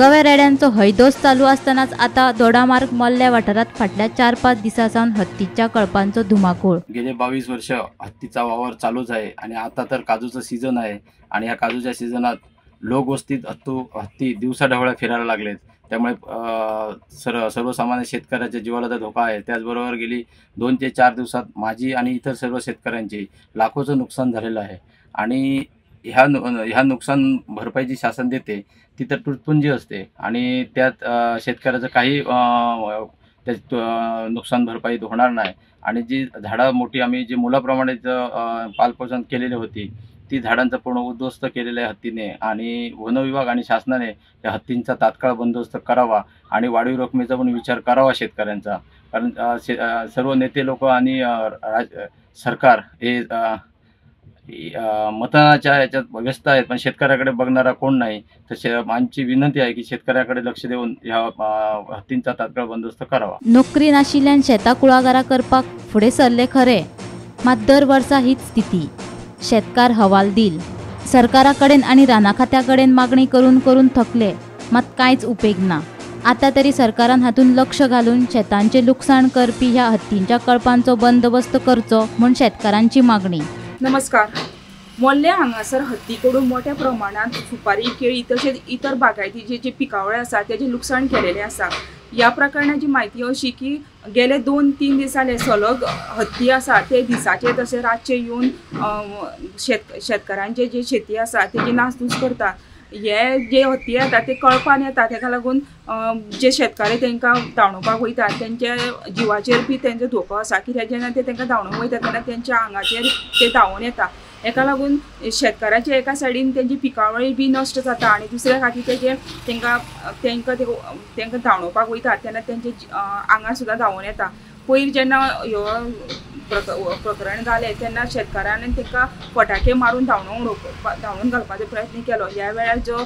गव्या रेड्यांचो हैदोस चालू आसतनाच आता दोडामार्ग मोल्ल्या वाठारात फाटल्या 4-5 दिसां सावन हत्तीच्या कळपांचो धुमाकूळ। गेले 22 वर्ष हत्तीचा वावर चालूच आहे आणि आता तर काजूचं सीझन आहे आणि ह्या काजूच्या सीझनात लोकवस्तीत हत्ती दिवसाढवळ्या फिरायला लागलेत। त्यामुळे सर्वसामान्य शेतकऱ्याच्या जीवाला तर धोका आहे। त्याचबरोबर गेली 2 ते 4 दिवसात माझी आणि इतर सर्व शेतकऱ्यांची लाखोचं नुकसान झालेलं आहे आणि ह्या नुकसान भरपाई जी शासन देते ती तर तुटपुंजी असते आणि त्यात शेतकऱ्याचं काही नुकसान भरपाई होणार नाही। आणि जी झाडं मोठी आम्ही जी मुलाप्रमाणे पालपोषण केलेली होती ती झाडांचा पूर्ण उद्ध्वस्त केलेलं आहे हत्तीने आणि वनविभाग आणि शासनाने या हत्तींचा तात्काळ बंदोबस्त करावा आणि वाढीव रकमेचा पण विचार करावा शेतकऱ्यांचा। कारण सर्व नेते लोक आणि सरकार हे मतदानाच्या याच्यात व्यस्त आहेत, पण शेतकऱ्याकडे बघणारा कोण नाही। तर आमची विनंती आहे की शेतकऱ्याकडे लक्ष देऊन ह्या हत्तींचा तात्काळ बंदोबस्त करावा। नोकरी नाशिल्ल्यान शेतां कुळागरां करपाक फुडें सरले खरे, मात दर वर्सा हीच स्थिती। शेतकार हवाल दिल, सरकारा कडेन आनी राना खात्या कडेन मागणी करून करून थकले, मात कांयच उपेग ना। आता तरी सरकारान हातून लक्ष घालून शेतांचे लुकसाण करपी ह्या हत्तींच्या कळपांचो बंदोबस्त करचो म्हूण शेतकारांची मागणी। नमस्कार। मोल्ले हांगासर हत्ती कडून मोठ्या प्रमाणात सुपारी, केळी तशेंच इतर बागायतीचे जे पिकावळ आसा तेजें लुकसाण केलेलें आसा। ह्या प्रकरणाची म्हायती अशी की गेले 2-3 दिसांनी सलग हत्ती आसा ते दिसाचे तशें रातचे येवन शेतकारांचे जे शेती आसा तेजी नासधूस करता। हे जे हत्ती येता ते कळपान येता, तेका लागून जे शेतकारी तांकां धांवडोवपाक वयता तेंच्या जिवाचेर बी तेंचो धोको आसा। कित्याक जेन्ना ते तांकां धांवडोवंक वयता तेन्ना तेंच्या आंगाचेर ते धांवून येता। हेका लागून शेतकारांचे एका सायडीन तेंची पिकावळी बी नश्ट जाता आनी दुसऱ्या खातीर तेजे तांकां तांकां तांकां धांवडोवपाक वयता तेन्ना तेंचे आंगार सुद्दां धांवून येता। पयर जेन्ना ह्यो प्रकरण जालें तेन्ना शेतकारान तांकां फटाके मारून धांवडून घालपाचो प्रयत्न केलो। ह्या वेळार जो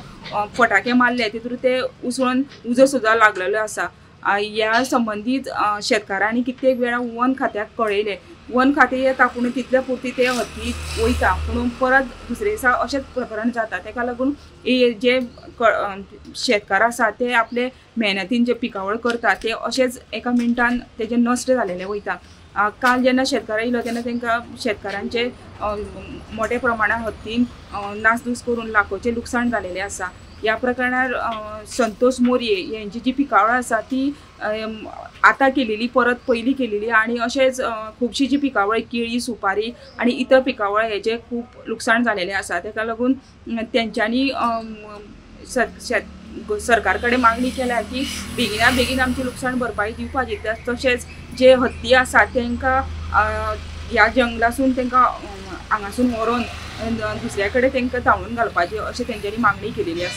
फटाके मारले तितून ते उसळून उजो सुद्दां लागलेलो आसा। ह्या संबंदीत शेतकारांनी कित्येक वेळा वन खात्याक कळयलें। वन खातें येता पूण तितले पुरती ते हत्ती वयता, पूण परत दुसरे दिसा अशेंच प्रकरण जाता। तेका लागून जे शेतकार आसा ते आपले मेहनतीन जे पिकावळ करता ते अशेंच एका मिनटान तेजें नश्ट जालेलें वयता। काल जेन्ना शेतकार येयलो तेन्ना तांकां शेतकारांचे मोठ्या प्रमाणात हत्तीन नासधूस करून लाखोचें लुकसाण जालेलें आसा। ह्या प्रकरणार संतोष मोरये यांची जी पिकावळ आसा ती आतां केलेली परत पयलीं केलेली आनी अशेंच खुबशी जी पिकावळ केळी, सुपारी आनी इतर पिकावळ हेजें खूब लुकसाण जालेलें आसा। तेका लागून तेंच्यांनी सरकार कडेन मागणी केल्या की बेगिना बेगीन आमची लुकसाण भरपाई दिवपाची, तशेंच जे हत्ती आसा तांकां ह्या जंगलासून तांकां हांगासून व्हरोन दुसऱ्या कडेन तांकां धांवडून घालपाची अशें तेंच्यांनी मागणी केलेली आसा।